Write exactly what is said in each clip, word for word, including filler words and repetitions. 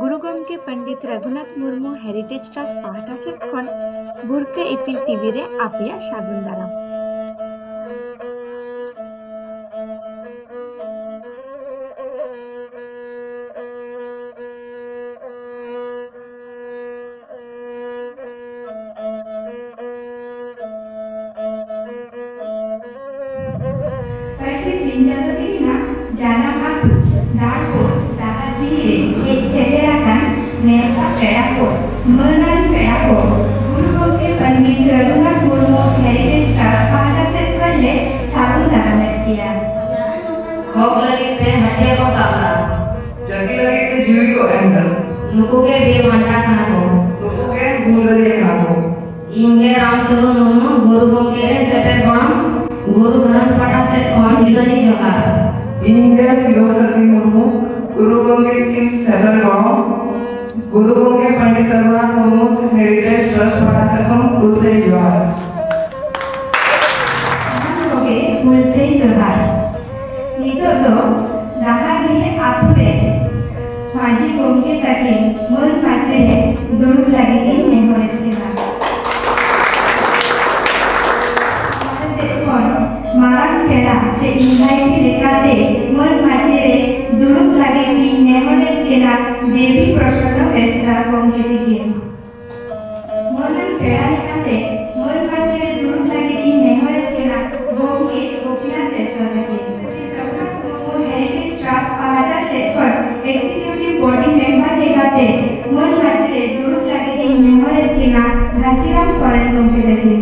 ᱜᱩᱨᱩ ᱜᱚᱢᱠᱮ Pandit Raghunath Murmu heritage trust ᱯᱟᱦᱴᱟ ᱥᱮᱫ ᱠᱷᱚᱱ ᱵᱷᱩᱨᱠᱟᱹ ᱤᱯᱤᱞ ᱴᱤᱵᱷᱤ ᱨᱮ ᱟᱯᱮᱭᱟᱜ ᱥᱟᱹᱜᱩᱱ ᱫᱟᱨᱟᱢ᱾ ᱯᱟᱹᱨᱥᱤ ᱥᱤᱧ ᱪᱟᱸᱫᱳ ᱠᱤᱱ ᱨᱮᱱᱟᱜ ᱡᱟᱱᱟᱢ ᱟᱹᱛᱩ ᱰᱟᱸᱰᱵᱳᱥ ᱰᱟᱦᱟᱨᱰᱤᱦᱤ ᱨᱮ ᱦᱮᱡ ᱥᱮᱴᱮᱨ ᱟᱠᱟᱱ ᱱᱮᱣᱛᱟ ᱯᱮᱲᱟ ᱠᱚ, ᱢᱟᱹᱱᱟᱱ ᱯᱮᱲᱟ ᱠᱚ, ᱜᱩᱨᱩ ᱜᱚᱢᱠᱮ ᱯᱚᱱᱰᱤᱛ ᱨᱚᱜᱷᱩᱱᱟᱛᱷ ᱢᱩᱨᱢᱩ ᱦᱮᱨᱤᱴᱮᱡᱽ ᱴᱨᱟᱥᱴ ᱯᱟᱦᱴᱟ ᱥᱮᱫ ᱠᱷᱚᱱ ᱞᱮ ᱥᱟᱹᱜᱩᱱ ᱫᱟᱨᱟᱢᱮᱫ ᱯᱮᱭᱟ᱾ ᱦᱚᱠ ᱞᱟᱹᱜᱤᱫ ᱛᱮ ᱦᱟᱹᱛᱤᱭᱟᱹᱨ ᱠᱚ ᱥᱟᱵ ᱞᱮᱫᱟ᱾ ᱡᱟᱹᱛᱤ ᱞᱟᱹᱜᱤᱫ ᱛᱮ ᱡᱤᱣᱤ ᱠᱚ ᱮᱢ ᱞᱮᱫᱟ᱾ ᱱᱩᱠᱩ ᱜᱮ ᱵᱤᱨ ᱵᱟᱱᱴᱟ ᱠᱟᱱᱟ ᱠᱚ᱾ ᱱᱩᱠᱩ ᱜᱮ ᱦᱩᱞᱜᱟᱹᱨᱤᱭᱟᱹ ᱠᱟᱱᱟ ᱠᱚ᱾ ᱤᱧ ᱜᱮ ᱨᱟᱢ ᱥᱟᱹᱜᱩᱱ ᱢᱩᱨᱢᱩ, ᱜᱩᱨᱩ ᱜᱚᱢᱠᱮ ᱨᱮᱱ ᱥᱮᱴᱮᱨ ᱜᱚᱲᱚᱢ, ᱜᱩᱨᱩ ᱜᱷᱟᱨᱚᱸᱡᱽ ᱯᱟᱦᱴᱟ ᱥᱮᱫ ᱠᱷᱚᱱ ᱫᱤᱥᱚᱢᱤᱧ ᱡᱚᱦᱟᱨ᱾ ᱤᱧ ᱜᱮ ᱥᱤᱫᱷᱩ ᱥᱟᱨᱫᱤ ᱢᱩᱨᱢᱩ, ᱜᱩᱨᱩ ᱜᱚᱢᱠᱮ ᱛᱤᱠᱤᱱ ᱥᱮᱴᱮᱨ ᱜᱚᱲᱚᱢ, ᱜᱩᱨᱩ ᱜᱚᱢᱠᱮ ᱯᱚᱱᱰᱤᱛ ᱨᱚᱜᱷᱩᱱᱟᱛᱷ ᱢᱩᱨᱢᱩ ᱦᱮᱨᱤᱴᱮᱡᱽ ᱴᱨᱟᱥᱴ ᱯᱟᱦᱴᱟ ᱥᱮᱫ ᱠᱷᱚᱱ ᱦᱩᱞᱥᱟᱹᱭ ᱡᱚᱦᱟᱨ᱾ ᱥᱟᱱᱟᱢ ᱠᱚᱜᱮ ᱦᱩᱞᱥᱟᱹᱭ ᱡᱚᱦᱟᱨ᱾ ᱱᱤᱛᱚᱜ ᱫᱚ ᱰᱟᱦᱟᱨᱰᱤᱦᱤ ᱟᱛᱳ ᱨᱮ ᱢᱟᱹᱡᱷᱤ ᱜᱚᱢᱠᱮ ᱛᱟᱹᱠᱤᱱ ᱢᱟᱹᱱ ᱢᱟᱹᱪᱤ ᱨᱮ ᱫᱩᱲᱩᱵ ᱞᱟᱹᱜᱤᱫ ᱤᱧ ᱱᱮᱦᱚᱨᱮᱫ ᱠᱤᱱᱟ᱾ ᱯᱟᱦᱴᱟ ᱥᱮᱫ ᱠᱷᱚᱱ ᱢᱟᱨᱟᱝ ᱯᱮᱲᱟ ᱥᱮ invitee ᱞᱮᱠᱟᱛᱮ ᱢᱟᱹᱱ ᱢᱟᱹᱪᱤ ᱨᱮ ᱫᱩᱲᱩᱵ ᱞᱟᱹᱜᱤᱫ ᱤᱧ ᱱᱮᱦᱚᱨᱮᱫ ᱠᱤᱱᱟ ᱫᱮᱵᱤ ᱯᱨᱚᱥᱚᱱᱱᱚ ᱵᱮᱥᱨᱟ ᱜᱚᱢᱠᱮ ᱛᱤᱠᱤᱱ᱾ ᱢᱟᱹᱱᱟᱱ ᱯᱮᱲᱟ ᱞᱮᱠᱟᱛᱮ ᱢᱟᱹᱱ ᱢᱟᱹᱪᱤ ᱨᱮ ᱫᱩᱲᱩᱵ ᱞᱟᱹᱜᱤᱫ ᱤᱧ ᱱᱮᱦᱚᱨᱮᱫ ᱠᱟᱱᱟ ᱜᱚᱢᱠᱮ ᱜᱳᱯᱤᱱᱟᱛᱷ ᱵᱮᱥᱨᱟ ᱛᱟᱹᱠᱤᱱ᱾ ᱨᱚᱜᱷᱩᱱᱟᱛᱷ ᱢᱩᱨᱢᱩ ᱦᱮᱨᱤᱴᱮᱡᱽ ᱴᱨᱟᱥᱴ ᱯᱟᱦᱴᱟ ᱥᱮᱫ ᱠᱷᱚᱱ executive body member ᱞᱮᱠᱟᱛᱮ ᱢᱟᱹᱱ ᱢᱟᱹᱪᱤ ᱨᱮ ᱫᱩᱲᱩᱵ ᱞᱟᱹᱜᱤᱫ ᱤᱧ ᱱᱮᱦᱚᱨᱮᱫ ᱠᱟᱱᱟ ᱜᱷᱟᱥᱤᱨᱟᱢ ᱥᱚᱨᱮᱱ ᱜᱚᱢᱠᱮ ᱛᱟᱹᱠᱤᱱ᱾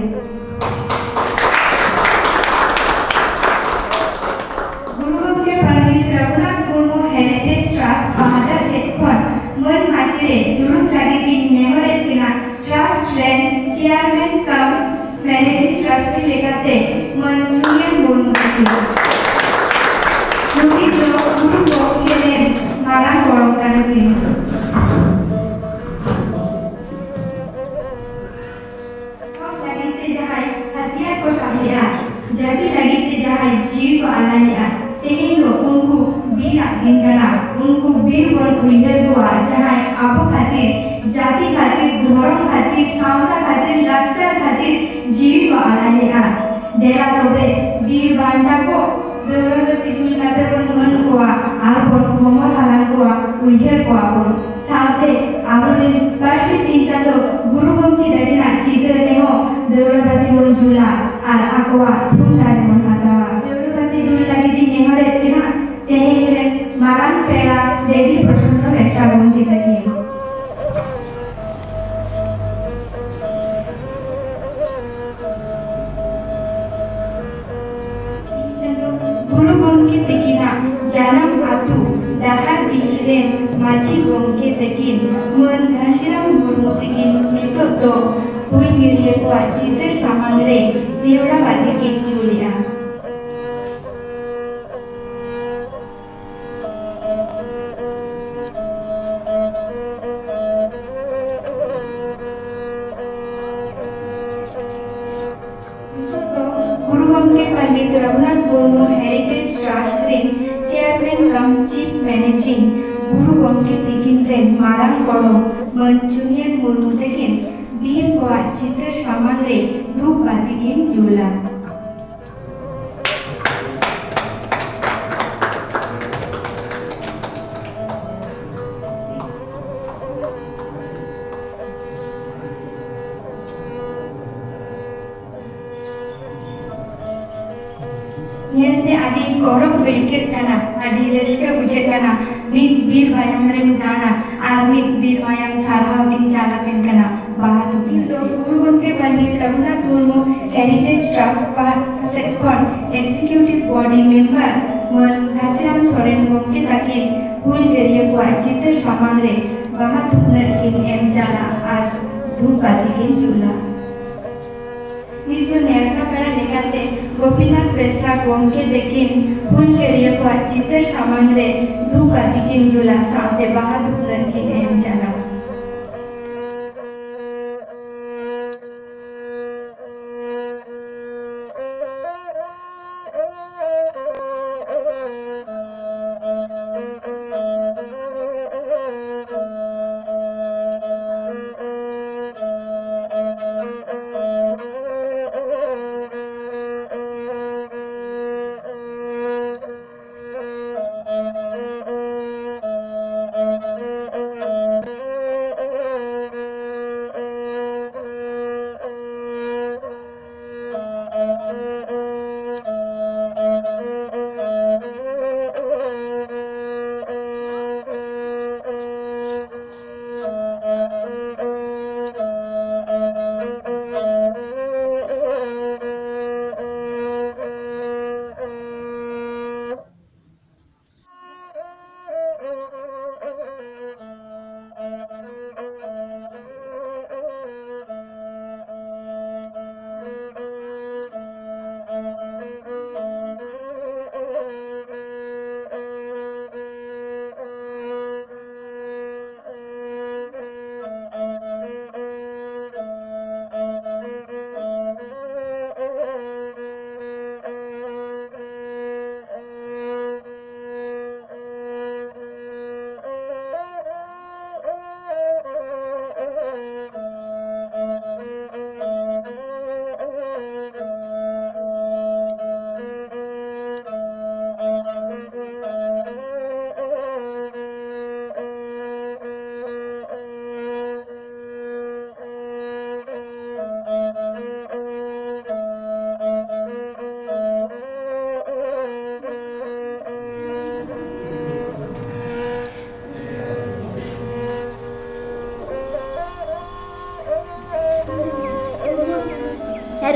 ᱜᱩᱨᱩ ᱜᱚᱢᱠᱮ ᱯᱚᱱᱰᱤᱛ ᱨᱚᱜᱷᱩᱱᱟᱛᱷ ᱢᱩᱨᱢᱩ ᱦᱮᱨᱤᱴᱮᱡᱽ ᱴᱨᱟᱥᱴ ᱯᱟᱦᱴᱟ ᱥᱮᱫ ᱠᱷᱚᱱ ᱢᱟᱹᱱ ᱢᱟᱹᱪᱤ ᱨᱮ ᱫᱩᱲᱩᱵ ᱞᱟᱹᱜᱤᱫ ᱤᱧ ᱱᱮᱦᱚᱨ ᱥᱟᱶᱛᱟ ᱠᱷᱟᱹᱛᱤᱨ, ᱞᱟᱠᱪᱟᱨ ᱠᱷᱟᱹᱛᱤᱨ ᱡᱤᱣᱤ ᱠᱚ ᱟᱞᱟᱭ ᱞᱮᱫᱼᱟ᱾ ᱫᱮᱞᱟ ᱛᱚᱵᱮ ᱵᱤᱨ ᱵᱟᱱᱴᱟ ᱠᱚ ᱫᱟᱹᱣᱲᱟᱹ ᱵᱟᱹᱛᱤ ᱡᱩᱞ ᱠᱟᱛᱮ ᱵᱚᱱ ᱢᱟᱹᱱ ᱠᱚᱣᱟ ᱟᱨ ᱵᱚᱱ ᱠᱚᱢᱚᱞ ᱦᱟᱞᱟᱝ ᱠᱚᱣᱟ, ᱩᱭᱦᱟᱹᱨ ᱠᱚᱣᱟ ᱵᱚᱱ᱾ ᱥᱟᱶᱛᱮ ᱟᱵᱚᱨᱮᱱ ᱯᱟᱹᱨᱥᱤ ᱥᱤᱧ ᱪᱟᱸᱫᱚ ᱜᱩᱨᱩ ᱜᱚᱢᱠᱮ ᱛᱟᱹᱠᱤᱱᱟᱜ ᱪᱤᱛᱟᱹᱨ ᱨᱮᱦᱚᱸ ᱫᱟᱹᱣᱲᱟᱹ ᱵᱟᱹᱛᱤ ᱵᱚᱱ ᱡᱩᱞᱟ ᱟᱨ ᱟᱠᱚᱣᱟᱜ ᱛᱷᱩᱢ ᱫᱟᱲᱮ ᱵᱚᱱ ᱦᱟᱛᱟᱣᱟ᱾ ᱫᱟᱹᱣᱲᱟᱹ ᱵᱟᱹᱛᱤ ᱡᱩᱞ ᱞᱟᱹᱜᱤᱫ ᱤᱧ ᱱᱮᱦᱚᱨᱮᱫ ᱠᱤᱱᱟ ᱛᱮᱦᱮᱧ ᱨᱮᱱ ᱢᱟᱨᱟᱝ ᱯᱮᱲᱟ ᱫᱮᱵᱤ ᱯᱨᱚᱥᱚᱱᱱᱚ ᱵᱮᱥᱨᱟ ᱜᱚᱢᱠᱮ ᱛᱟᱹᱠᱤᱱ᱾ ᱜᱩᱨᱩ ᱜᱚᱢᱠᱮ ᱛᱟᱹᱠᱤᱱᱟᱜ ᱡᱟᱱᱟᱢ ᱟᱹᱛᱩ ᱰᱟᱦᱟᱨᱰᱤᱦᱤ ᱨᱮᱱ ᱢᱟᱹᱡᱷᱤ ᱜᱚᱢᱠᱮ ᱛᱟᱹᱠᱤᱱ ᱢᱟᱹᱱ ᱜᱷᱟᱥᱤᱨᱟᱢ ᱢᱩᱨᱢᱩ ᱛᱟᱹᱠᱤᱱ ᱱᱤᱛᱚᱜ ᱫᱚ ᱦᱩᱞᱜᱟᱹᱨᱤᱭᱟᱹ ᱠᱚᱣᱟᱜ ᱪᱤᱛᱟᱹᱨ ᱥᱟᱢᱟᱝ ᱨᱮ ᱫᱮᱣᱲᱟ ᱵᱟᱹᱛᱤ ᱠᱤᱱ ᱡᱩᱞᱮᱜᱼᱟ᱾ ᱱᱤᱛᱚᱜ ᱫᱚ ᱜᱩᱨᱩ ᱜᱚᱢᱠᱮ ᱯᱚᱱᱰᱤᱛ ᱨᱚᱜᱷᱩᱱᱟᱛᱷ ᱢᱩᱨᱢᱩ Heritage Trust ᱨᱮᱱ Chairman cum Chief Managing ᱜᱩᱨᱩ ᱜᱚᱢᱠᱮ ᱛᱤᱠᱤᱱ ᱨᱮᱱ ᱢᱟᱨᱟᱝ ᱜᱚᱲᱚᱢ ᱢᱟᱹᱱ ᱪᱩᱱᱭᱟᱹᱱ ᱢᱩᱨᱢᱩ ᱛᱟᱹᱠᱤᱱ ᱵᱤᱨ ᱠᱚᱣᱟᱜ ᱪᱤᱛᱟᱹᱨ ᱥᱟᱢᱟᱝ ᱨᱮ ᱫᱷᱩᱯ ᱵᱟᱹᱛᱤ ᱠᱤᱱ ᱡᱩᱞᱟ᱾ ᱧᱮᱞᱛᱮ ᱟᱹᱰᱤ ᱜᱚᱨᱚᱵᱽ ᱟᱹᱭᱠᱟᱹᱜ ᱠᱟᱱᱟ, ᱟᱹᱰᱤ ᱨᱟᱹᱥᱠᱟᱹ ᱵᱩᱡᱷᱟᱹᱜ ᱠᱟᱱᱟ᱾ ᱢᱤᱫ ᱵᱤᱨ ᱢᱟᱭᱟᱢ ᱨᱮᱢ ᱫᱟᱬᱟ ᱟᱨ ᱢᱤᱫ ᱵᱤᱨ ᱢᱟᱭᱟᱢ ᱥᱟᱨᱦᱟᱣ ᱛᱤᱧ ᱪᱟᱞ ᱟᱯᱮ ᱠᱟᱱᱟ᱾ ᱵᱟᱦᱟ ᱛᱷᱩᱯᱤ ᱫᱚ ᱜᱩᱨᱩ ᱜᱚᱢᱠᱮ ᱯᱚᱱᱰᱤᱛ ᱨᱚᱜᱷᱩᱱᱟᱛᱷ ᱢᱩᱨᱢᱩ Heritage Trust ᱯᱟᱦᱴᱟ ᱥᱮᱫ ᱠᱷᱚᱱ Executive Body Member ᱢᱟᱹᱱ ᱜᱷᱟᱥᱤᱨᱟᱢ ᱥᱚᱨᱮᱱ ᱜᱚᱢᱠᱮ ᱛᱟᱹᱠᱤᱱ ᱦᱩᱞᱜᱟᱹᱨᱤᱭᱟᱹ ᱠᱚᱣᱟᱜ ᱪᱤᱛᱟᱹᱨ ᱥᱟᱢᱟᱝ ᱨᱮ ᱵᱟᱦᱟ ᱛᱷᱩᱯᱱᱟᱹᱨ ᱠᱤᱱ ᱮᱢ ᱪᱟᱞᱟ ᱟᱨ ᱫᱷᱩᱯ ᱵᱟᱹᱛᱤ ᱠᱤᱱ ᱡᱩᱞᱟ᱾ ᱱᱤᱛ ᱫᱚ ᱱᱮᱣᱛᱟ ᱯᱮᱲᱟ ᱞᱮᱠᱟᱛᱮ ᱜᱳᱯᱤᱱᱟᱛᱷ ᱵᱮᱥᱨᱟ ᱜᱚᱢᱠᱮ ᱛᱟᱹᱠᱤᱱ ᱦᱩᱞᱜᱟᱹᱨᱤᱭᱟᱹ ᱠᱚᱣᱟᱜ ᱪᱤᱛᱟᱹᱨ ᱥᱟᱢᱟᱝ ᱨᱮ ᱫᱷᱩᱯ ᱵᱟᱹᱛᱤ ᱠᱤᱱ ᱡᱩᱞᱟ, ᱥᱟᱶᱛᱮ ᱵᱟᱦᱟ ᱫᱷᱩᱯᱱᱟᱹᱨ ᱠᱤᱱ ᱮᱢ ᱪᱟᱞᱟ᱾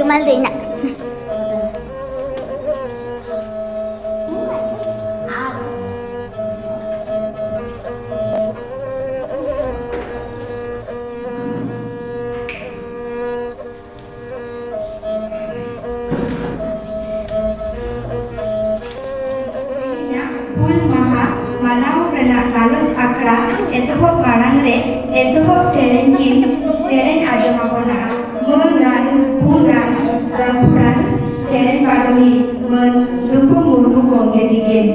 ᱢᱟᱞ ᱫᱚ ᱤᱧᱟᱹᱜ᱾ ᱦᱩᱞ ᱢᱟᱦᱟ ᱢᱟᱱᱟᱣ ᱨᱮᱱᱟᱜ ᱜᱟᱞᱚᱪ ᱟᱠᱷᱲᱟ ᱮᱛᱚᱦᱚᱵ ᱢᱟᱲᱟᱝ ᱨᱮ ᱮᱛᱚᱦᱚᱵ ᱥᱮᱨᱮᱧ ᱠᱤᱱ ᱥᱮᱨᱮᱧ ᱟᱸᱡᱚᱢ ᱟᱵᱚᱱᱟ᱾ ᱢᱟᱹᱱᱟᱱ, ᱯᱩᱱᱟᱱ, ᱜᱟᱹᱠᱷᱩᱲᱟᱱ ᱥᱮᱨᱮᱧ ᱯᱟᱨᱚᱢᱤᱡ ᱢᱟᱹᱱ ᱫᱩᱠᱷᱩ ᱢᱩᱨᱢᱩ ᱜᱚᱢᱠᱮ ᱛᱤᱠᱤᱱ᱾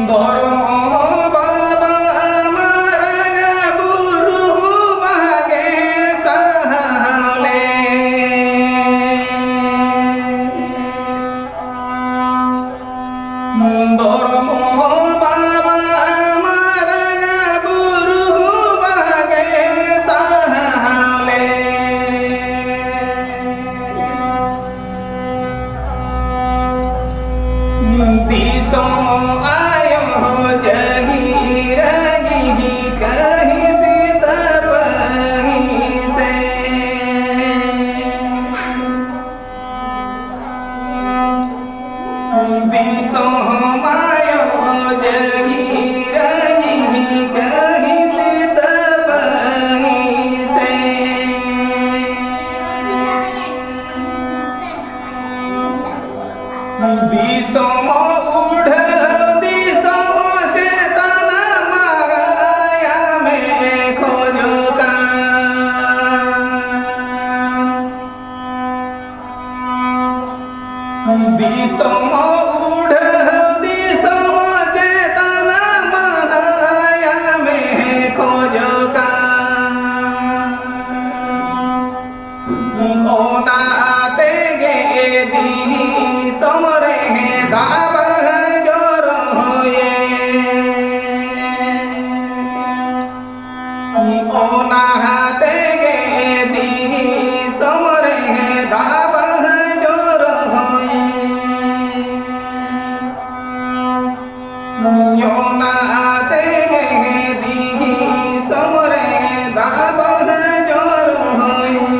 ᱫᱷᱚᱨᱢᱚ ᱵᱟᱵᱟ ᱢᱟᱨᱟᱝ ᱵᱩᱨᱩ ᱵᱟᱝᱜᱮ ᱥᱟᱦᱟᱣ ᱞᱮ᱾ ᱫᱷᱚᱨᱢᱚ ᱵᱟᱵᱟ ᱢᱟᱨᱟᱝ ᱵᱩᱨᱩ ᱵᱟᱝᱜᱮ ᱥᱟᱦᱟᱣ ᱞᱮ᱾ ᱫᱤᱥᱚᱢ ᱟᱭᱳ ᱡᱟᱹᱜᱤ ᱨᱟᱹᱜᱤ ᱠᱟᱹᱦᱤᱥ ᱛᱟᱯᱟᱹᱦᱤᱥᱮ᱾ ᱫᱤᱥᱚᱢ ᱟᱭᱳ ᱡᱟᱹᱜᱤ ᱨᱟᱹᱜᱤ ᱠᱟᱹᱦᱤᱥ ᱛᱟᱯᱟᱹᱦᱤᱥᱮ᱾ ᱫᱤᱥᱚᱢ ᱩᱰᱷᱟᱹᱣ ᱫᱤᱥᱚᱢ ᱪᱮᱛᱟᱱ ᱢᱟᱭᱟᱢᱮ ᱠᱷᱚᱡᱚᱜ ᱠᱟᱱ᱾ ᱫᱤᱥᱚᱢ ᱩᱰᱷᱟᱹᱣ ᱫᱤᱥᱚᱢ ᱪᱮᱛᱟᱱ ᱢᱟᱭᱟᱢᱮ ᱠᱷᱚᱡᱚᱜ ᱠᱟᱱ᱾ ᱚᱱᱟ ᱛᱮᱜᱮ ᱫᱤᱥᱚᱢ ᱨᱮ ᱫᱟᱜ ᱡᱚᱨᱚᱭᱮ᱾ ᱚᱱᱟ ᱛᱮᱜᱮ ᱫᱤᱥᱚᱢ ᱨᱮ ᱫᱟᱜ ᱡᱚᱨᱚᱭᱮ᱾ ᱚᱱᱟ ᱛᱮᱜᱮ ᱫᱤᱥᱚᱢ ᱨᱮ ᱫᱟᱜ ᱡᱚᱨᱚᱭᱮ᱾